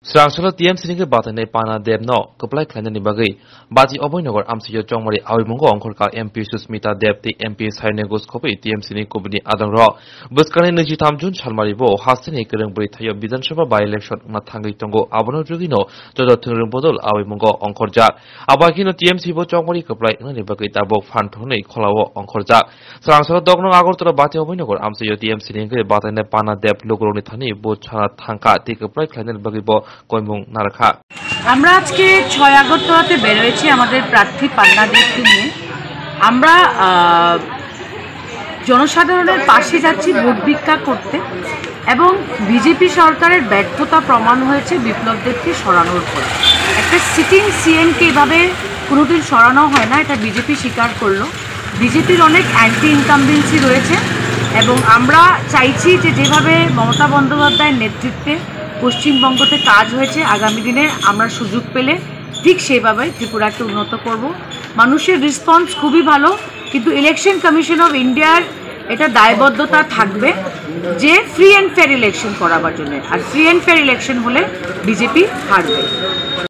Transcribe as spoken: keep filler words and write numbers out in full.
Swrang salo T M C ni khe batainai Pana Deb no kwplai khlainani bagwi Bati Oboinogor amchaio chongmari awimungo ongkhorkha M P Susmita Deb tei M P Sainagus Khopi T M C ni kubuni adongrok. Bwskangni naichitham June salmari bo hasteni kwrwng bwrwi thaio Bidhan Sabha by-election wngna thangwi tongo, abono rwgwino joto thwngrwng bodol awimungo ongkhorjak. Abo haikhe no T M C bo chongmari kwplai wngnani bagwi tabuk phan thwngnwi kholao ongkhorjak. Swrang salo Dognong Agartala Bati Oboinogor amchaio T M C ni wngwi batainai Pana Deb lukurokni thani bo sana thangkha tei kwplai khlainani bagwi bo koimung narwkha. আমরা আজকে ছয় আগরতলাতে বেরোয়েছি আমাদের প্রার্থী পান্না দেবকে নিয়ে। আমরা আহ, জনসাধারণের পাশে যাচ্ছি ভোট ভিক্ষা করতে, এবং বিজেপি সরকারের ব্যর্থতা প্রমাণ হয়েছে বিপ্লব দেবকে সরানোর পর। একটা সিটিং সিএমকে এভাবে কোনোদিন সরানো হয় না, এটা বিজেপি স্বীকার করলো। বিজেপির অনেক অ্যান্টি ইনকামবেন্সি রয়েছে, এবং আমরা চাইছি যে যেভাবে মমতা বন্দ্যোপাধ্যায়ের নেতৃত্বে পশ্চিমবঙ্গতে কাজ হয়েছে, আগামী দিনে আমরা সুযোগ পেলে ঠিক সেইভাবে ত্রিপুরাকে উন্নত করব। মানুষের রেসপন্স খুবই ভালো, কিন্তু ইলেকশন কমিশন অফ ইন্ডিয়ার এটা দায়বদ্ধতা থাকবে যে ফ্রি অ্যান্ড ফেয়ার ইলেকশন করাবার জন্য, আর ফ্রি অ্যান্ড ফেয়ার ইলেকশন হলে বিজেপি হারবে।